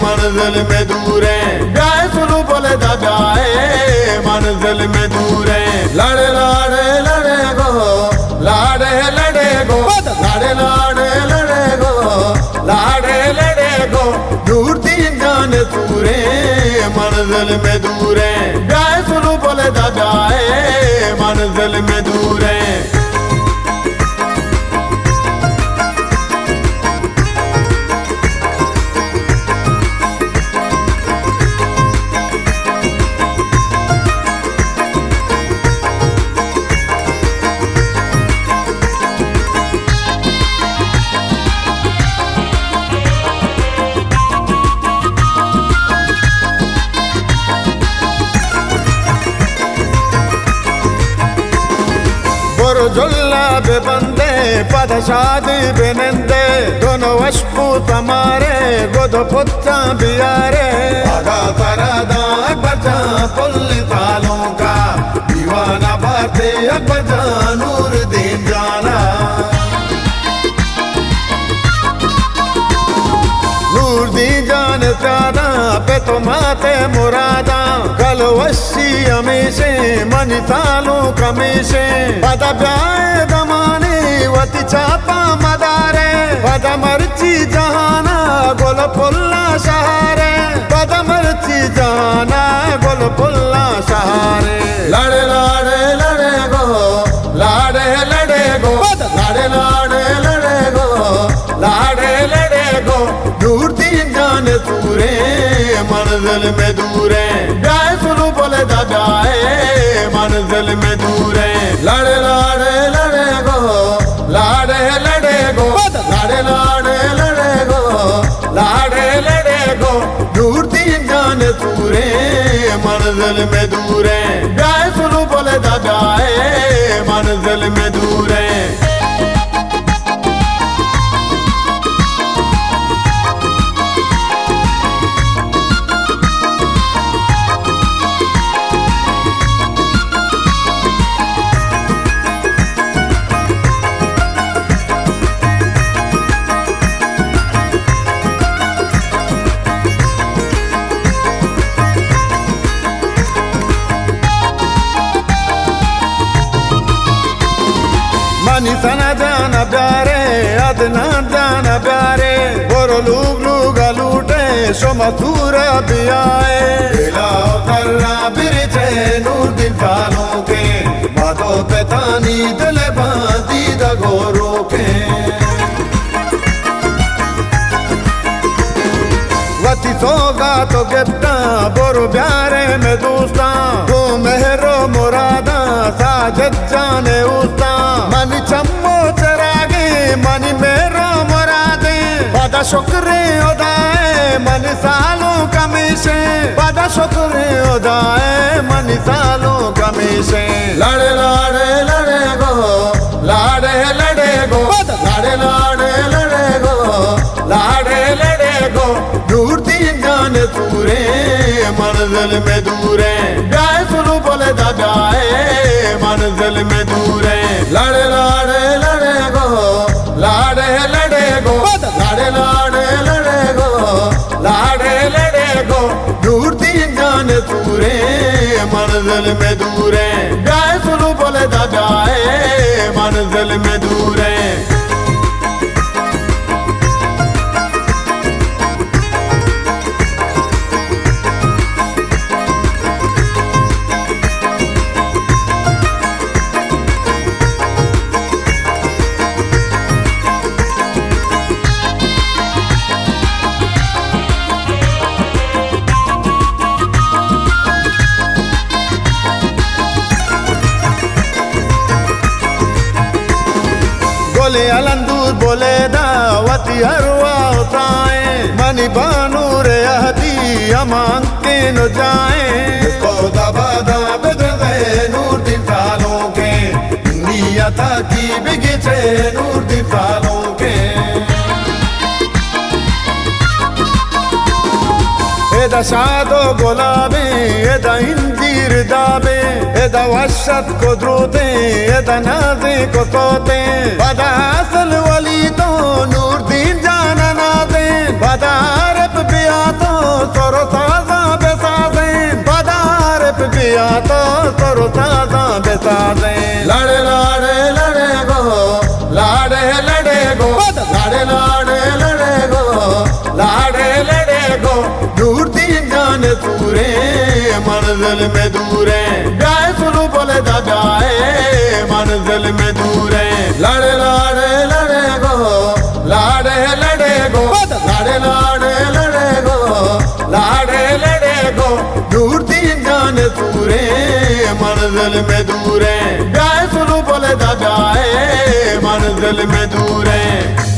منزل میں دور ہے۔ بیائے سنو بولے دا بیائے، منزل میں دور ہے۔ لڑے لاڑے لڑے گو، لاڑے لڑے گو، لاڑے لاڑے لڑے گو، لاڑے لڑے گو۔ نور دین جان سورے، منزل میں دور ہے۔ بیائے سنو بولے دا بیائے، منزل میں دور ہے۔ برو جلا بہ بندے، پد شادی بہ نندے، دونوں وش بوت مارے، گد پتاں بیارے۔ پدا ترا داں اکبر جان پل تالوں کا، دیوانہ بارتے اکبر جان نور دین جانا۔ نور دین جان سیاداں، پہ تو ماتے مراداں، کل وشی ہمیشیں، منی سالوں کمیشیں۔ پدا بیائے دمانے وتی چاپاں مدارے، پدا مرچی جہانا گل پھلاں شہارے، پدا مرچی جہانا گل پھلاں شہارے۔ لڑے لاڑے لڑے گو، لاڑے لڑے گو، لاڑے لاڑے لڑے گو، لاڑے لڑے گو۔ نور دین جان سورے، منزل میں دور ہے۔ بیائے سنو بولے دا بیائے، منزل میں دور ہے۔ لڑے لاڑے لڑے گو، لاڑے لڑے گو، لاڑے لاڑے لڑے گو، لاڑے لڑے گو۔ نور دین جان سورے، منزل میں دور ہے۔ بیائے سنو بولے دا بیائے، منزل میں دور ہے۔ منی ثنا جان بیارے، عدنان جان بیارے، برو لوگ لوگ لوٹے، شما سورا بیائے۔ بلا ترا برچے نور دین سالوں کے، مادو پتانی دل باندی دگورو کے۔ وتی سوگات و گپتاں، برو بیارے مئے دوستاں، گوں مہر و مراداں، ساجد جان اوستاں۔ منی چم و چراگیں، منی مہر و مرادیں، پدا شکریں ہدائے، منی سالوں کمیشیں، پدا شکریں ہدائے، منی سالوں کمیشیں۔ لڑے لاڑے لڑے گو، لاڑے لڑے گو، لاڑے لاڑے لڑے گو، لاڑے لڑے گو۔ نور دین جان سورے، منزل میں دور ہے۔ بیائے سنو بولے دا بیائے، منزل میں دور ہے۔ لاڑے لاڑے لڑے گو، لاڑے لڑے گو، لاڑے لاڑے لڑے گو، لاڑے لڑے گو۔ نور دین جان سورے، منزل میں دور ہے۔ بیائے سنو بولے دا بیائے، منزل میں دور ہے۔ گلیں الندور بلیدہ وتی ارواہ و ساہیں، منی بانور عہدی ہما انکیں و جاہیں۔ خدا بادا بدرزے نور دین سالونکیں، نیتا کی بگچے نور دین سالونکیں۔ ادا شاد و گلابیں، ادا انجیر دابیں، ادا وش اتک و دروتیں، ادا نازینک و سوتیں۔ پدا اصل ولی تو نور دین جان نازیں، پدا عارف بیا تو دوریں، منزل میں دوریں، گائے سلو بولے دا گائے، منزل میں دوریں۔ لاڑے لاڑے لڑے گو، لاڑے لڑے گو، لاڑے لاڑے لڑے گو، لاڑے لڑے گو، دور دین جان سوریں، منزل میں دوریں، گائے سلو بولے دا گائے، منزل میں دوریں۔